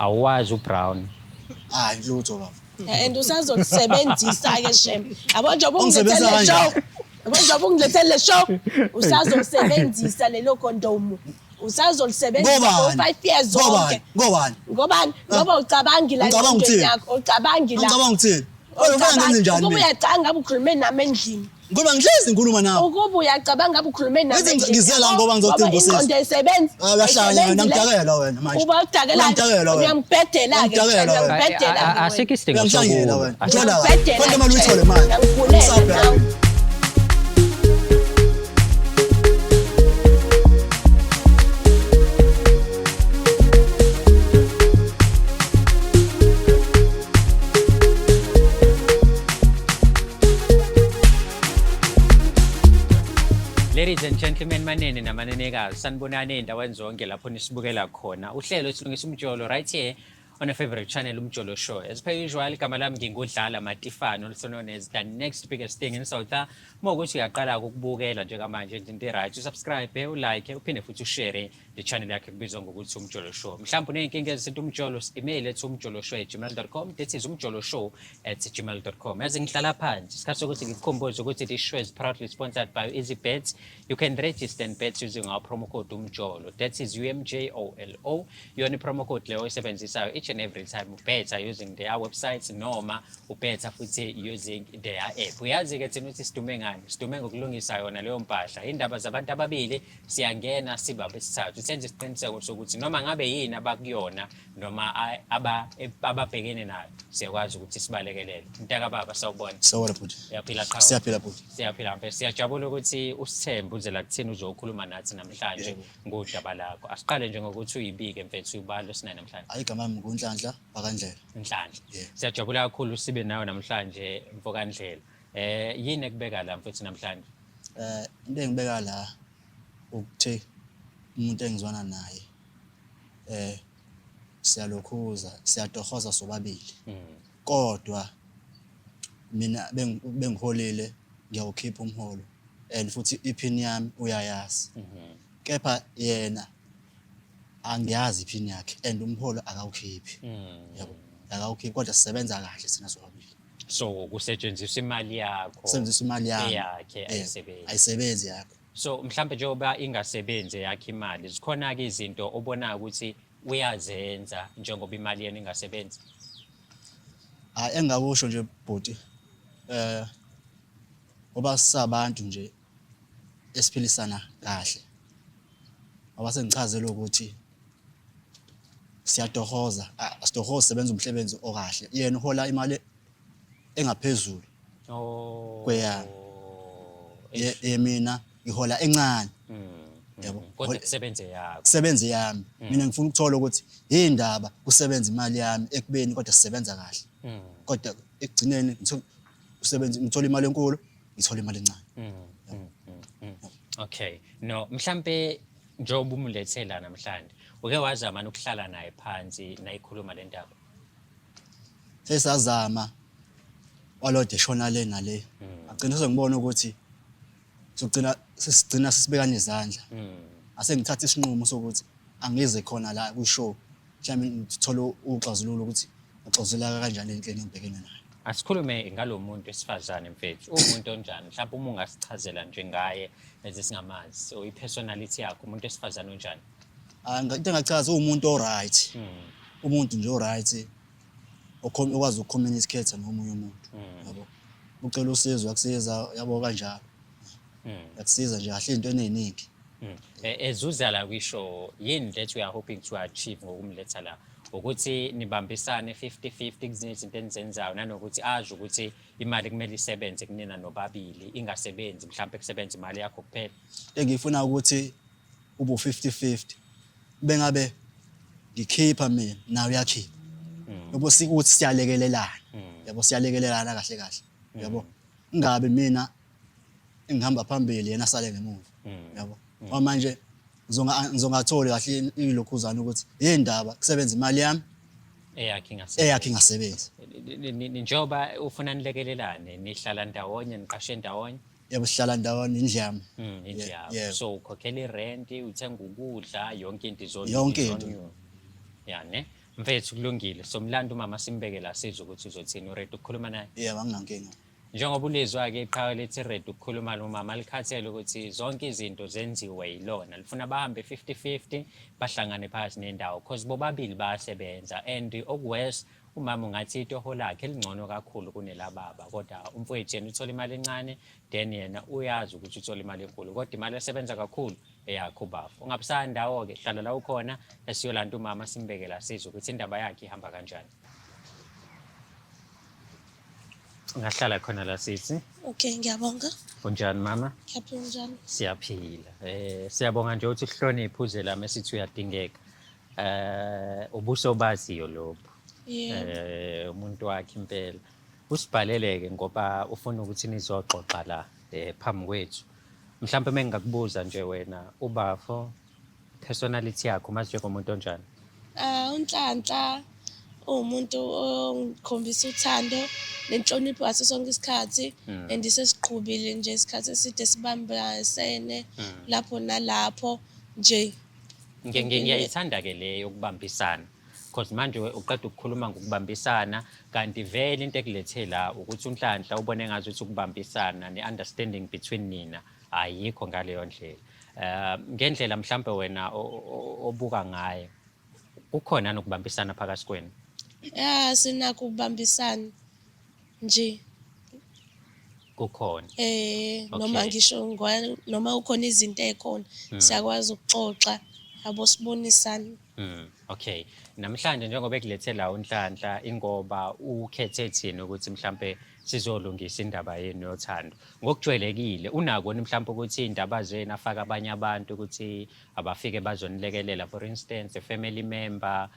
Awazi uBrown. Hayi lutho baba. And usazolisebenzisa ke shem. Yabo njengoba ungilethele Ungisebenzisa le show. kanjani? Yabo njengoba ungilethele le show, usazolisebenzisa lelo kondomu. Usazolisebenzisa for Ngobani? 5 years zonke. Ngobani? Ngobani? Ngobani? Ngoba ucabangi la Ngicabanga engqondweni ukuthini? yakho, ucabangi la. Ngicabanga ukuthini? Kodwa ufuna ngenze njani Ukuba mina? uyacabanga ngabe ukhulume nami endlini. Ngoba ngihlezi ngikhuluma nawe. Ukuba uyacabanga ngabe ukhulume nami Ngithi endlini. ngize la ngoba ngizodinga Ngoba usizo. ingqondo ayisebenzi. Ah, uyahlanya wena, Ayisebenzi le. ngidakela wena manje. Uba udakelayo. Uyangidakela wena. Uyangibhedela ke. Uyangidakela wena. Uyangibhedela ke wena. Asikho isidingo Uyangihlanyela sokulwa. wena. Asikho- Thola kahle. Uyangibhedela Kodwa imali nje. uyithole manje. Uyangigulela Usabheka. nawe. Ladies and gentlemen, manene namanenekazi, sanibonani ey'ndaweni zonke lapho nisibukela khona. Uhlelo silungisa umjolo right here on a favorite channel, Umjolo Show. As per usual, igama lami ngingudlala Matifano, also known as the next biggest thing in South. Uma ukuthi uyaqala ukubukela njengamanje into right, usubscribe, ulike, uphinde futhi ushare le channel yakhe kubizwa ngokuthi Umjolo Show. Mhlawumbe uney'nkinga ezisinto umjolo, email ethi umjoloshow@gmail.com. That is umjoloshow@gmail.com. Yazi ngihlala phansi, isikhathi sokuthi ngikukhumbuze ukuthi this show is proudly sponsored by EasyBet. You can register and bet using our promo code UMJOLO. That is UMJOLO. Yona promo code leyo oyisebenzisayo each and every time ubetha using their websites noma ubetha futhi using their app. Uyazi-ke thina ukuthi sidume ngani? Sidume ngokulungisa yona leyo mpahla. Indaba zabantu ababili siyangena siba besithathu senze isiqiniseko sokuthi noma ngabe yini abakuyona noma ababhekene nayo siyakwazi ukuthi sibalekelele. Mntaka baba, sawubona. Sawubona bhuti. Uyaphila qhawe? Siyaphila bhuti. Siyaphila mfethu. Siyajabula ukuthi usithembe uze la kuthina uzokhuluma nathi namhlanje Yebo. ngodaba lakho. Asiqale nje ngokuthi uyibike mfethu ubalo sinayo namhlanje. Hayi igama lami nguNhlanhla bakaNdlela. Nhlanhla. Yebo. Siyajabula kakhulu sibe nawe namhlanje mfokaNdlela. Yini ekubeka la mfethu namhlanje? Into engibeka la ukuthi umuntu engizwana naye siyalokhuza siyatohoza sobabili. Kodwa mina bengiholile ngiyawukhipha umholo and futhi iphini yami uyayazi. Kepha yena angiyazi iphini yakhe and umholo akawukhiphi. Yabo, akawukhiphi kodwa sisebenza kahle thina sobabili. So kusetshenziswa imali yakho. Sebenzisa imali yami. Eyakhe ayisebenzi. Ayisebenzi yakho. So mhlambe njengoba ingasebenzi yakhe imali, zikhona ke izinto obonayo ukuthi uyazenza njengoba imali yena ingasebenzi? Hayi engakusho nje bhuti ngoba sisabantu nje esiphilisana kahle. Ngoba sengichazela ukuthi siyatohoza, asitohozi sebenza umsebenzi okahle. Yena uhola imali engaphezulu Oh. kweyami. Ye mina ngihola encane. Yabo. Kodwa kusebenze yakho. Kusebenze yami. Mina ngifuna ukuthola ukuthi yindaba kusebenza imali yami ekubeni kodwa sisebenza kahle. Kodwa ekugcineni usebenza ngithola imali enkulu, ngithola imali encane. Okay. No, mhlambe njengoba umlethela namhlanje, uke wazama ukuhlala naye phansi nayikhuluma le ndaba? Sesazama walode shona le nale. Agcina sengibona ukuthi sogcina sesigcina sisibekana izandla. Ase ngithatha isinqumo sokuthi angize khona la ku show. Mhlawumbe ngithole uxazululo ukuthi axazululeka kanjani enhleni engibhekene nayo. Asikhulume ngalo muntu wesifazane mfethu. Uwumuntu onjani? Mhlawumbe uma ungasichazela nje ngaye ezisingamazi. So i-personality yakhe umuntu wesifazane onjani? Ah, into engachaza uwumuntu o-right. Umuntu nje o-right okwazi ukucommunicate nomunye umuntu. Yabo. Ucela usizo akusiza yabo kanjalo. Yakusiza nje kahle into eziningi. Ezuza la kwishow yini that we are hoping to achieve ngokumletha la? Ukuthi nibambisane 50-50 kuzinye izinto enizenzayo nanokuthi azi ukuthi imali kumele isebenze kunina nobabili ingasebenzi mhlawumbe kusebenza imali yakho kuphela. Engifuna ukuthi ube 50-50. Bengabe ngikhipha mina nawe uyakhipha. Yabo sikuthi siyalekelelana. Yabo siyalekelelana kahle kahle. Yabo. Ingabe mina engihamba phambili yena asale ngemuva. Yabo. Ngoba manje ngizongatholi kahle ilokhuzana ukuthi yindaba kusebenza imali yami Eyakhe ingasebenzi. Eyakhe ingasebenzi. Njengoba ufuna nilekelelane, nihlala ndawonye, niqashe ndawonye? Yebo, sihlala ndawonye, indlu yami. Indlu yakho. So ukhokhela irent, uthenga ukudla, yonke into Yonke into. Ya ne? Mfethu kulungile. Somlanda umama simbeke la sizwe ukuthi uzothini uready ukukhuluma naye. Yebo, anginankinga. Njengoba ulizwa-ke iqhawe lithi ready ukukhuluma lo mama likhathele ukuthi zonke izinto zenziwe yilona. Lifuna bahambe 50-50 bahlangane phakathi nendawo cause bobabili bayasebenza and okuworse umama ungathi itoho lakhe lingcono kakhulu kunelababa kodwa umfowethu yena uthola imali encane then yena uyazi ukuthi uthola imali enkulu kodwa imali esebenza kakhulu eyakho ubafo. Ungabusaya ndawo-ke hlala la ukhona esiyolanda umama simbeke la sizwe ukuthi indaba yakhe ihamba kanjani. Ungahlala khona la sisi. Okay, ngiyabonga. Unjani mama? Ngiyaphila njani? Siyaphila. Siyabonga nje ukuthi uhloniphe uze lami esithi uyadingeka. Ubuso baziyo lobu. Yebo. Umuntu wakhe impela. Usibhaleleke ngoba ufuna ukuthi nizoxoxa la phambi kwethu. Mhlawumbe mengingakubuza nje wena ubafo personality yakho mazi njengomuntu onjani? Ah, uNhlanhla uwumuntu ongikhombisa uthando nenhlonipho ngaso sonke isikhathi and sesiqhubile nje isikhathi eside sibambisene lapho nalapho nje. Ngiyayithanda ke le yokubambisana because manje uqeda ukukhuluma ngokubambisana kanti vele into ekulethe la ukuthi uNhlanhla ubone ngazi ukuthi ukubambisana ne-understanding between nina ayikho ngaleyo ndlela. Ngendlela mhlambe wena obuka ngayo kukhona nokubambisana phakathi kwenu? Ya, sinakho ukubambisana nje. Kukhona. Noma ngisho noma kukhona izinto ey'khona siyakwazi ukuxoxa yabo sibonisane. Okay. Namhlanje njengoba ekulethe la uNhlanhla ingoba ukhethe thina ukuthi mhlambe sizolungisa indaba yenu yothando. Ngokujwayelekile unako yini mhlambe ukuthi iy'ndaba zenu afake abanye abantu ukuthi abafike bazonilekelela, for instance a family member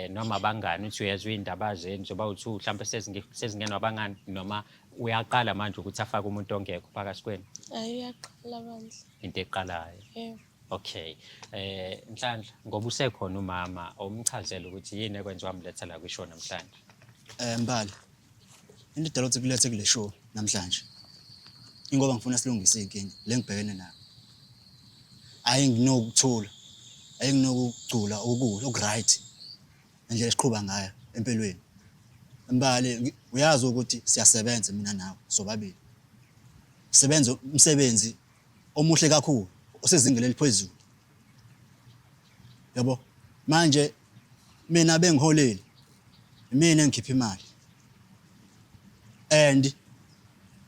noma abangani, uthi uyezwa iy'ndaba zenu zoba uthi mhlambe sezingenwa abangani, noma uyaqala manje ukuthi afake umuntu ongekho phakathi kwenu? Hayi, uyaqala bandla. Into eqalayo. Yebo. Okay. Nhlanhla, ngoba usekhona umama omchazela ukuthi yini ekwenza wamletha la kwishow namhlanje. Mbali, into edala ukuthi kulethe kule show namhlanje ingoba ngifuna silungise inkinga le ngibhekene nayo. Ayi nginokuthula, ayi nginokugcula okuhle okuright indlela esiqhuba ngayo empilweni. Mbali, uyazi ukuthi siyasebenza mina nawe sobabili. Sebenza umsebenzi omuhle kakhulu osezingeni eliphezulu. Yabo, manje mina bengiholile, mina engikhipha imali. And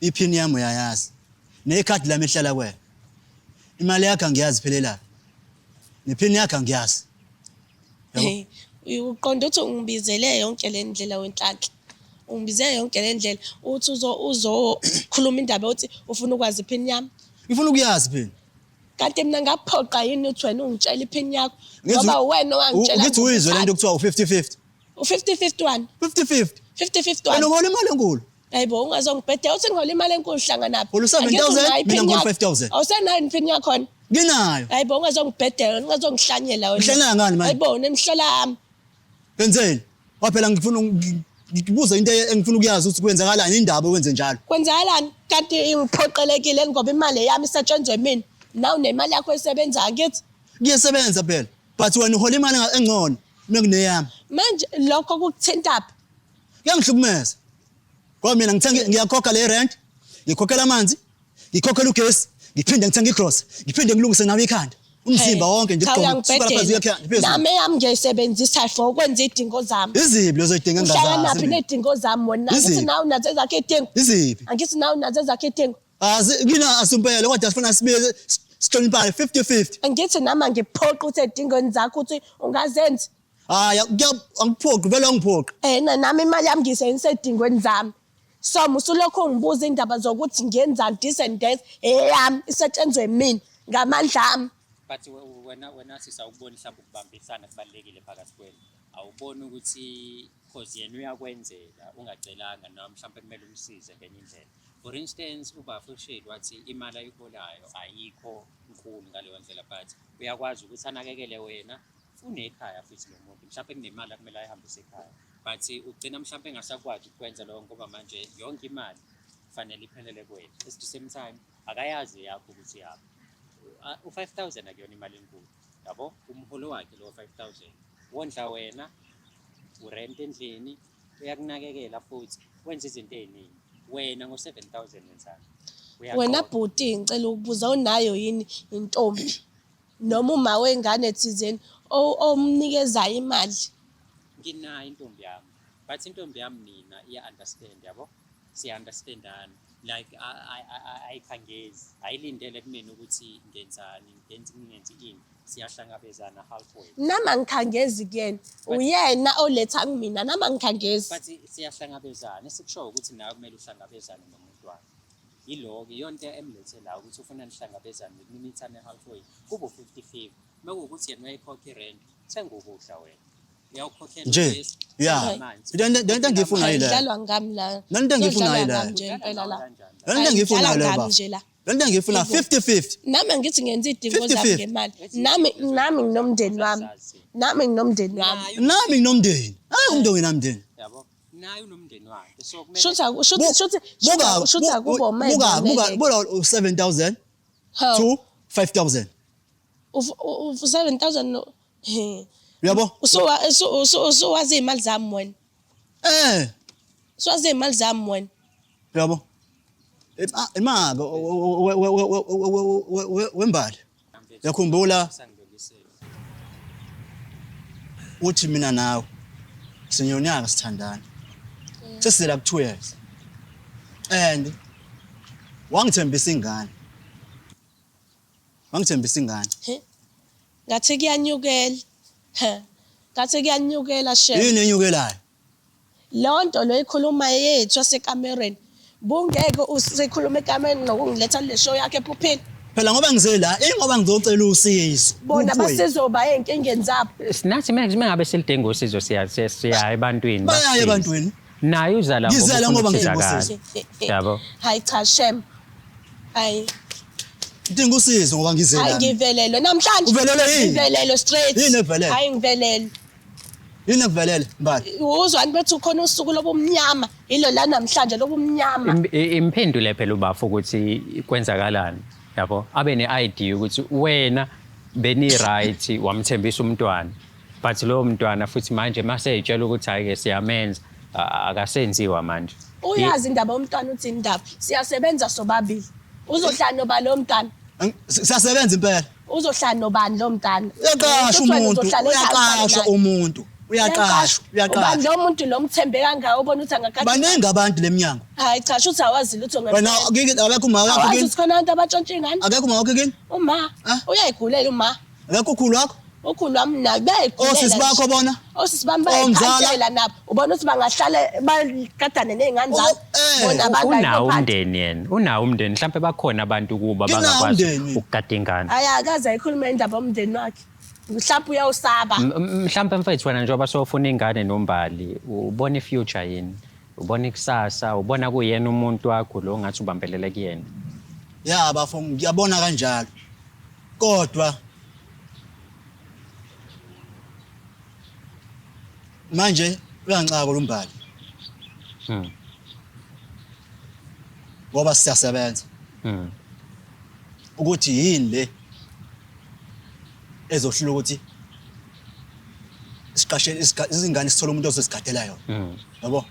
iphini yami uyayazi. Nekhadi lami lihlala kuwena. Imali yakho angiyazi iphelelaphi. Nephini yakho angiyazi. Yabo? Uqonda ukuthi ungibizele yonke le ndlela weNhlanhla. Ungibizele yonke le ndlela uthi uzokhuluma indaba yokuthi ufuna ukwazi iphini yami. Ngifuna ukuyazi phela. Kanti mina ngakuphoqa yini ukuthi wena ungitshele iphini yakho? Ngoba wena owangitshela. Ngithi uyizwe lento kuthiwa u-50-50. U-50-50 wani? 50-50. 50-50 wani? Wena uhola imali enkulu. Hayibo ungazongibhedela uthi ngihola imali enkulu hlanganaphi? Hola u-7,000 mina ngihola 5,000. Awusenayo iphini yakhona? Nginayo. Hayibo ungazongibhedela, ungazongihlanyela wena. Ngihlanyela ngani manje? Hayibo nemhlola yami. Benzeni? Ngoba phela ngifuna ngikubuza into engifuna ukuyazi ukuthi kwenzakalani indaba owenze njalo. Kwenzakalani? Kanti ngiphoqelekile ngoba imali yami isetshenzwe mina. Nawe unemali yakho esebenzayo angithi? Kuyasebenza phela. But wena uhola imali engcono kuneyami. Manje lokho kukuthintaphi? Kuyangihlukumeza. Ngoba mina ngithenga ngiyakhokha le rent, ngikhokhela amanzi, ngikhokhela ugesi, ngiphinde ngithenge igrosa, ngiphinde ngilungise nawe ikhanda. Umzimba wonke nje Cha, ugqoke kusukela phezulu uyangibhedela. kuya phezulu. Nami eyami ngiyayisebenzisa for ukwenza iy'dingo zami. Iziphi lezo zidingo engingazazi? Uhlanganaphi mina? ney'dingo zami wena? Angithi Iziphi? nawe unazo ezakho iy'dingo. Iziphi? Angithi nawe unazo ezakho iy'dingo. Azi kina asimpela kodwa sifuna sibe sihloniphane 50-50. Angithi nami angiphoqi ukuthi ey'dingweni zakho ukuthi ungazenzi. Hayi angiphoqi vele angiphoqi. Nami imali yami ngiyisebenzisa ey'dingweni zami. So musulokhu ungibuza indaba zokuthi ngiyenzani this and that, eyami isetshenzwe mina ngamandla ami. But wena sisi awukuboni mhlawumbe ukubambisana kubalulekile phakathi kwenu. Awuboni ukuthi cause yena uyakwenzela ungacelanga noma mhlawumbe kumele umsize ngenye indlela. For instance, ubaba ushilo wathi imali ayiholayo ayikho nkulu ngaleyo ndlela but uyakwazi ukuthi anakekele wena unekhaya futhi lo muntu mhlawumbe kunemali akumele ayihambise ekhaya but ugcina mhlawumbe engasakwazi ukwenza lokho ngoba manje yonke imali kufanele iphelele kuwena. At the same time akayazi yakho ukuthi yakho. U-5,000 akuyona imali enkulu yabo, umholo wakhe lo 5,000 wondla wena. Urent endlini, uyakunakekela futhi wenza izinto ey'ningi. Wena ngo-7,000 wenzani? Wena Uyaqoqa. bhuti ngicela ukubuza unayo yini intombi noma uma wengane thizeni omnikezayo imali? Nginayo intombi yami, but intombi yami mina iya-understand, yabo, siya-understandana, like ayikhangezi, ayilindele kumina ukuthi ngenzani, ngenze ngingenzi ini, siyahlangabezana halfway. Nami angikhangezi kuyena, uyena oletha kumina, nami angikhangezi. But siyahlangabezana, esikushoyo ukuthi nawe kumele uhlangabezane nomuntu wakho. Yiloko iyonto emlethe la ukuthi ufuna nihlangabezane, nimithane halfway, kube u-50-50. Uma kuwukuthi yena uyayikhokha irent, thenga ukudla wena. Uyawukhokhela Nje, ugesi, ya. thenga amanzi. Lento engiyifuna Hayi, yileyo. Kudlalwa ngami la. Lento engiyifuna Kudlalwa yileyo. ngami nje impela la. Lento engiyifuna Hayi, yileyo kudlalwa baba. ngami nje la. Lento engiyifuna Yebo. 50-50. Nami angithi ngenza iy'dingo zami 50-50. ngemali. Nami nginomndeni wami. Nami nginomndeni wami. Nami nginomndeni. Hayi umndeni namndeni. Yabo, naye unomndeni wakhe, so kumele Shutha shutha shutha shutha shutha kubo Buka buka buka 7000 to 5000. 7000 no. He. Uyabo? Usuwazi iy'mali zami wena. Eh, Usuwazi iy'mali zami wena. uyabo? Imaka wembali. Yakhumbula Sangilungisele. uthi mina nawe sinyonyaka sithandana. Sesizela ku 2 years. And wangithembisa ingane. Wangithembisa ingane. He. Ngathi kuyanyukela. He. Ngathi kuyanyukela shem. Yini enyukelayo? Leyo nto lo ikhuluma yethu yasekamereni. Bungeke usikhuluma ekamereni nokungiletha kule show yakhe ephuphile. Phela ngoba ngize la, ingoba ngizocela usizo. Bona Mfowethu. basizoba ey'nkingeni zabo. Sinathi mina ngabe silidinga usizo, siya ebantwini. Bayaya basisize. ebantwini. Naye uzala ngoba Ngizela ufuna ngoba ngidinga ukusizakala. usizo. Yabo. Hayi cha shem. Hayi. Ngidinga usizo ngoba ngize Hayi la. ngivelelwe namhlanje. Uvelelwe yini? Ngivelelwe straight. Yini evelele? Hayi ngivelelwe. Yini ekuvelele mbali? Uzwani bethi ukhona usuku lobumnyama, ilo la namhlanje lobumnyama. Imphendule phela ubafo ukuthi kwenzakalani, yabo, abe ne-ID ukuthi wena beni-right, wamthembisa umntwana, but lowo mntwana futhi manje mase ey'tshela ukuthi hhayi-ke siyamenza, akasenziwa manje. Uyazi indaba yomntwana uthi indaba. Siyasebenza sobabili. Uzohlala noba lo mntwana. Siyasebenza impela. Uzohlala nobani lo mntwana? Uyaqashwa Uthi wena umuntu, uzohlala ekhaya uhlale uyaqashwa naye. umuntu. Uyaqashwa, Ubani uyaqashwa. lo muntu lo mthembe kangaka ubona ukuthi angakade. Baningi abantu leminyango. Hayi cha shuthi awazi lutho Wena ngempela. akekho uma wakho Awazi kini? ukuthi khona abantu abatshontsha ingane. Akekho uma wakho kini? Uma Ah? uyayigulela uma. Akekho ukhulu wakho? Ukhulu wami naye bayayigulela. Osisi bakho bona? Osisi bami Omzala? bayayikhansela nabo. Ubona ukuthi bangahlale bagadane ney'ngane zabo. Oh, eh. Bona Unawo bangayiphathi. umndeni yena, unawo umndeni, mhlawumpe bakhona abantu kuba Nginawo bangakwazi umndeni. ukugada ingane. Hayi akaze ayikhulume indaba yomndeni wakhe. Mhlawumbe uyawusaba. Mhlawumpe mfethu wena njengoba sowufuna ingane nombali, ubona i-future yini, ubona ikusasa, ubona kuyena umuntu wakho lo ongathi ubambelele kuyena? Ya bafo ngiyabona kanjalo. Kodwa manje uyangixaka lo mbali ngoba siyasebenza. Ukuthi yini le ezohlula ukuthi siqashe izingane sithole umuntu ozosigadela yona. Yabo?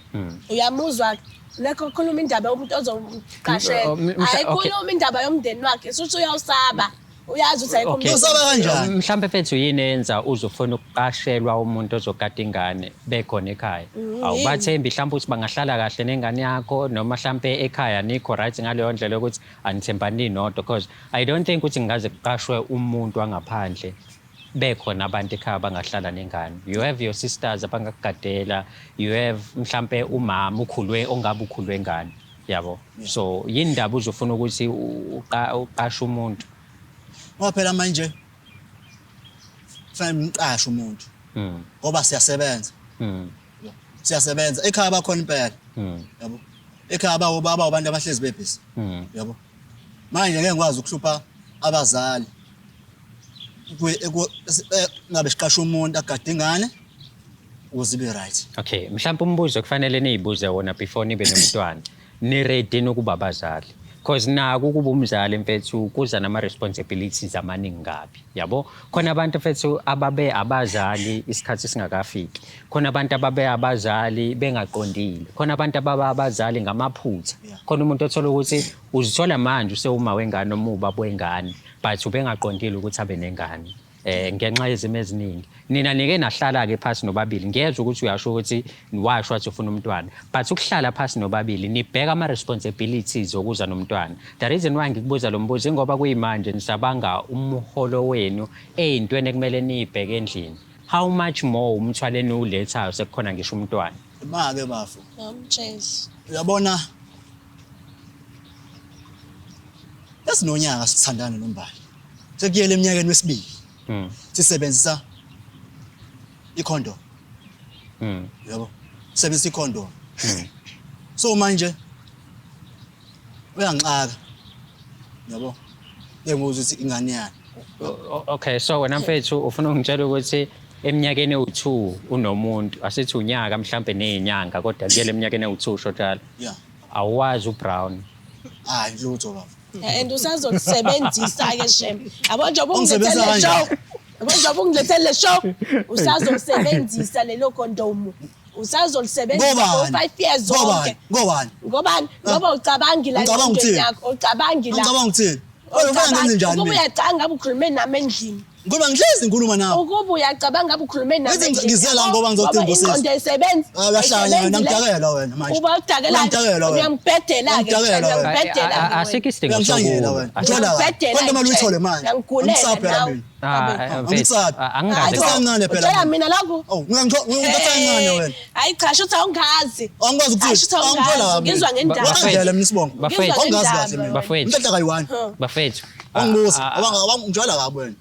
Uyamuzwa lekho khuluma indaba yomuntu ozomqashela. Ayikhuluma indaba yomndeni wakhe, suthi uyawusaba. Uyazi ukuthi ayikho Okay. umuntu. Usaba kanjani? Mhlawumbe mfethu yini eyenza uzofuna ukuqashelwa umuntu ozogada ingane bekhona ekhaya? Awubathembi mhlawumbe ukuthi bangahlala kahle nengane yakho, noma mhlawumbe ekhaya nikho right ngaleyo ndlela yokuthi anithembani nodwa, because I don't think ukuthi ngaze kuqashwe umuntu wangaphandle bekhona abantu ekhaya abangahlala nengane. You have your sisters abangakugadela, you have mhlambe umama ukhulwe ongabe ukhulwe ngane, yabo. So yini ndaba uzofuna ukuthi uqashe umuntu? Ngoba phela manje kufanele ngiqashe umuntu ngoba siyasebenza. Siyasebenza ekhaya bakhona impela. Yabo. Ekhaya bawo baba abantu abahlezi bebhizi. Yabo. Manje ngeke ngikwazi ukuhlupha abazali. Ngabe siqashe umuntu agade ingane ukuze ibe right. Okay, mhlawumbe umbuzo kufanele niyibuze wona before nibe nomntwana. Ni ready ukuba abazali? Cause naku ukuba umzali mfethu kuza nama responsibilities amaningi kabi. Yabo? Khona abantu mfethu ababe abazali isikhathi singakafiki. Khona abantu ababe abazali bengaqondile. Khona abantu ababa abazali ngamaphutha. Khona umuntu othola ukuthi uzithola manje usewuma wengane noma ubaba wengane but ubengaqondile ukuthi abe nengane. Ngenxa yezimo eziningi. Nina nike nahlala-ke phasi nobabili, ngiyezwa ukuthi uyasho ukuthi washo wathi ufuna umntwana, but ukuhlala phasi nobabili nibheka ama-responsibilities okuza nomntwana. The reason why ngikubuza lo mbuzo ingoba kuyimanje nisabanga umholo wenu ey'ntweni ekumele niyibheke endlini. How much more umthwalo eniwulethayo sekukhona ngisho umntwana? Make bafo. Ngiyamtshela. Uyabona esinonyaka sithandana noMbali. Sekuyele eminyakeni wesibili. Sisebenzisa icondom. Yabo. Sebenzisa icondom. So manje uyangixaka. Yabo. Bengibuza ukuthi ingane yani. Okay, so wena mfethu ufuna ungitshela ukuthi eminyakeni ewu-2 unomuntu, asithi unyaka mhlampe nezinyanga kodwa kuyele eminyakeni ewu-2 usho njalo. Yeah. Awazi uBrown. Hayi lutho baba. And usazokusebenzisa-ke shem. Yabo njengoba ungilethele Ungisebenzisa le show. kanjani? Yabo njengoba ungilethele le show. Usazokusebenzisa lelo kondomu. Usazolisebenzisa for Ngobani? 5 years zonke. Ngobani? Ngobani? Ngobani? Ngoba ucabangi la Ngicabanga engqondweni ukuthini? yakho, ucabangi la. Ngicabanga ukuthini? Wena ufuna ngenze njani Ukuba mina? uyacabanga ngabe ukhulume nami endlini. Ngoba ngihlezi ngikhuluma nawe. Ukuba uyacabanga ngabe ukhulume nami Ngithi endlini. ngize la ngoba ngizocimba usisi. Ingqondo ayisebenzi. Ah, uyahlanya wena, Ayisebenzi le. ngidakela wena manje. Uba udakelayo. Uyangidakela wena. Uyangibhedela-ke. Uyangidakela wena. Uyangibhedela-ke. Asikho isidingo Uyangihlanyela sokulwa. wena. Asikho- Ngithola kahle. Uyangibhedela Kodwa imali nje. uyithole manje. Uyangigulela Angisabi phela nawe. mina. Ah, mfethu, Angisabi. angikaze Hayi, Kancane phela Utshela mina. mina lokho. Oh, ngithatha kancane wena. Hayi cha, shuthi awungazi. Angikwazi Hayi, ukuthini? shuthi Angithola awungazi. kabi. Ngizwa ngendaba. Wakangidlela mina isibongo. Bafethu. Ngizwa Awungazi ngendaba kahle mina. Bafethu. Inhlanhla kayi-one. Bafethu. Wangibuza. Ah, Ngijwayela kabi wena.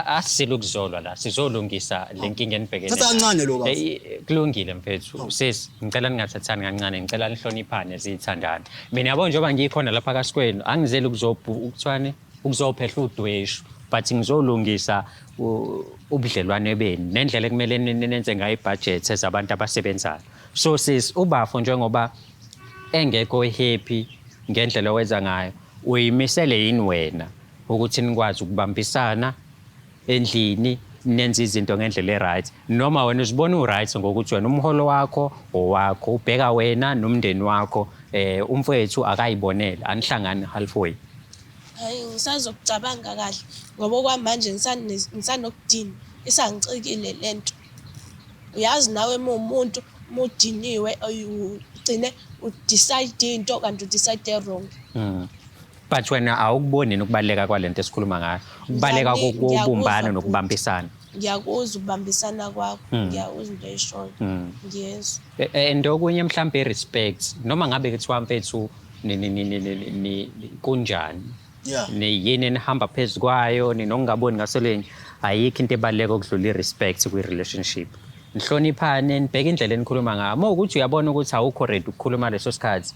Asizile ukuzolwa la, sizolungisa le nkinga enibhekene Thatha nayo. kancane lo bafo. Kulungile mfethu. Sis, ngicela ningathathani kancane, ngicela nihloniphane zithandane. Mina yabo njengoba ngikhona lapha kaSikwenu, angizeli ukuzobhu ukuthiwani ukuzophehla udweshu, but ngizolungisa ubudlelwane benu nendlela ekumele nenze ngayo ibudget ezabantu abasebenzayo. So sis, ubafo njengoba engekho happy ngendlela owenza ngayo, uyimisele yini wena ukuthi nikwazi ukubambisana endlini nenze izinto ngendlela e-right, noma wena uzibona u-right ngokuthi wena umholo wakho owakho ubheka wena nomndeni wakho, umfowethu akayibonele, anihlangani halfway? Hayi, ngisazokucabanga kahle ngoba okwamanje ngisanokudinwa, isangicikile lento. Uyazi nawe uma uwumuntu uma udiniwe ugcine udecide into kanti udecide wrong. But wena awukuboni yini ukubaluleka kwalento esikhuluma ngayo? Ukubaluleka Ngiyakuzwa kobumbano bhuti. nokubambisana. Ngiyakuzwa ukubambisana kwakho, ngiyakuzwa into oyishoyo. Ngiyezwa. And okunye mhlambe respect, noma ngabe kuthiwa mfethu kunjani? Yeah. Ni yini enihamba phezu kwayo, ninokungaboni ngasolinye, ayikho into ebaluleke okudlula i-respect kwi-relationship. Nihloniphane, nibheke indlela enikhuluma ngayo. Uma ukuthi uyabona ukuthi awukho ready ukukhuluma leso sikhathi,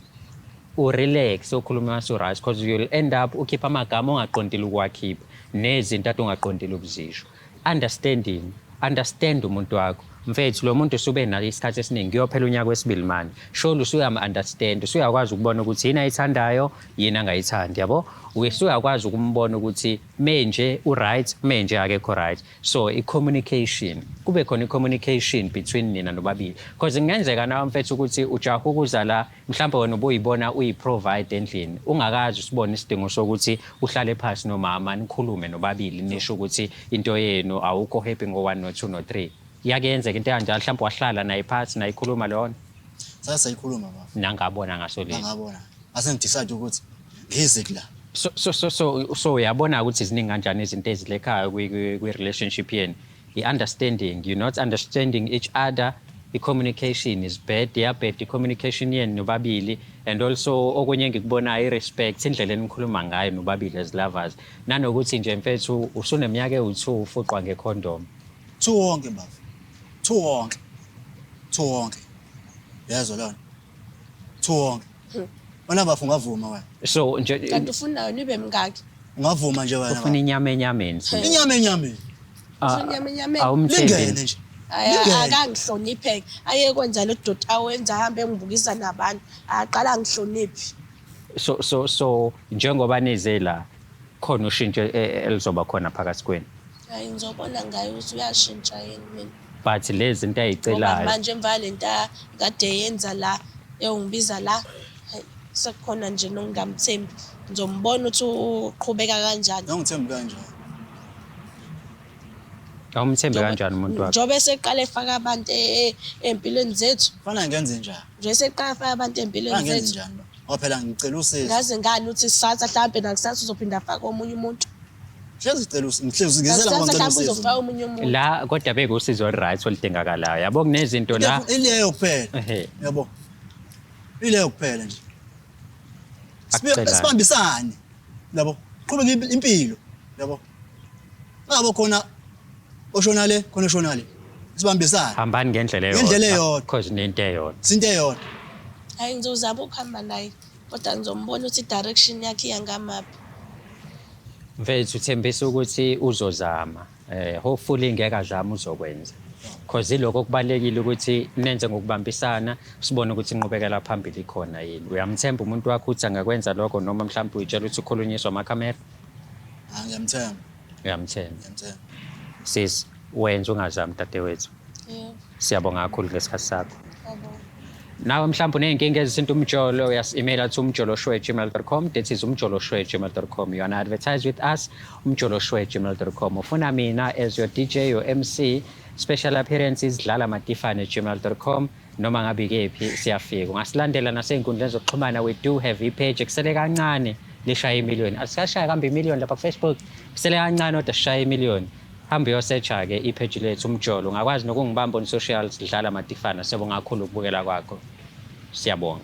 urelax ukhuluma mase right, because you'll end up ukhipha amagama ongaqondile ukuwakhipha nezinto ade ungaqondile ukuzisho. Understanding, understand umuntu wakho. Mfethu, lo muntu usube naye isikhathi esiningi, kuyophela unyaka wesibili manje. Surely usuyam-understand, usuyakwazi ukubona ukuthi yini ayithandayo, yini angayithandi, yabo? Usuyakwazi ukumbona ukuthi menje u-right, menje akekho right. So i-communication, kube khona i-communication between nina nobabili. Because kungenzeka nawe mfethu ukuthi ujaha ukuza la, mhlawumbe wena ubuyibona uyi-provide endlini, ungakazi usibone isidingo sokuthi uhlale phansi nomama nikhulume nobabili, nisho ukuthi into yenu awukho happy ngo-1 no-2 no-3. Iyake yenzeka into ekanjalo, mhlawumbe wahlala naye phansi nayikhuluma leyo nto? Sase sayikhuluma baba. Nangabona ngaso leli. Ngabona. Ase ngidecide ukuthi ngize kula. So uyabona ukuthi ziningi kanjani izinto ezilekhayo kwi-relationship yenu. I-understanding, you're not understanding each other. I-communication is bad, iyabheda i-communication yenu nobabili. And also okunye engikubonayo i-respect, indlela enikhuluma ngayo nobabili as lovers. Nanokuthi nje mfethu usuneminyaka ewu-2 ufuqwa ngekhondom. 2 wonke baba. 2 wonke. 2 wonke. Yezwa lona. 2 wonke. Wena bafo ungavuma wena. So nje Kanti ufuna wena ibe mngaki? Ungavuma nje wena. Ufuna inyama enyameni. Inyama enyameni. Ufuna inyama enyameni. Awumthembi. Lingene nje. Ayi, Lingene. akangihlonipheke. Aye kwenza lo doti awenza ahambe engibukisa nabantu. Aqala angihloniphi. So njengoba nize la, khona ushintsho elizoba khona phakathi kwenu? Hayi, ngizobona ngayo ukuthi uyashintsha yini mina. But lezi zinto Ngoba ayicelayo manje emva lento kade yenza la, ewungibiza la, hayi, sekukhona nje nokungamthembi. Ngizombona ukuthi uqhubeka kanjani. Ngangithembi kanjani? Awumthembi kanjani umuntu wakho? Njengoba eseqala efaka abantu ey'mpilweni zethu. Fana ngenze njani? Nje eseqala efaka abantu ey'mpilweni Fana ngenze zethu. njani ba? Ngoba phela ngicela usizo. Ngaze ngani uthi kusasa hlampe nakusasa uzophinda afake omunye umuntu. Hlezi ngicela usizo, ngihlezi ngizela ngoba Nakusasa ngicela hlampe usizo. uzofaka omunye umuntu. La kodwa bekuwusizo olu-right oludingakalayo, yabo, kunezinto la. Ileyo kuphela. Yabo. Ileyo kuphela nje. Akucelayo. Sibambisane. Yabo. Qhubeka impilo. Yabo. Ngabo khona oshona le, khona oshona le. Sibambisane. Hambani ngendlela eyodwa. Ngendlela eyodwa. Cause nento eyodwa. Sinto eyodwa. Hayi, ngizozama ukuhamba naye kodwa ngizombona ukuthi i-direction yakhe iya ngamaphi. Mfethu, uthembisa ukuthi uzozama. Hopefully ngeke azame, uzokwenza. Cause ilokho kubalekile ukuthi nenze ngokubambisana, sibone ukuthi inqubekela phambili ikhona yini. Uyamthemba umuntu wakho ukuthi angakwenza lokho, noma mhlawumbe uyitshela ukuthi ukhulunyiswa amakhamera? Ah, ngiyamthemba. Uyamthemba. Ngiyamthemba. Sis, wenza ungazami, dadewethu. Yebo. Siyabonga kakhulu ngesikhathi sakho. Yabo. Nawe mhlawumbe uney'nkinga ezithinta umjolo, uyasi-emaila to umjoloshow@gmail.com. That is umjoloshow@gmail.com. You wanna advertise with us, umjoloshow@gmail.com. Ufuna mina as your DJ or MC, special appearances, dlalamatifane@gmail.com. Noma ngabe ikephi siyafika. Ungasilandela nasey'nkundleni zokuxhumana, we do have i-page ekusele kancane lishaya imiliyoni. Asikashaya kambe imiliyoni lapha ku-Facebook, kusele kancane kodwa sishaya imiliyoni. Hamba uyosearch-ke i-page lethu Umjolo. Ungakwazi nokungibamba on socials, Dlala Matifana. Siyabonga kakhulu ukubukela kwakho. Siyabonga.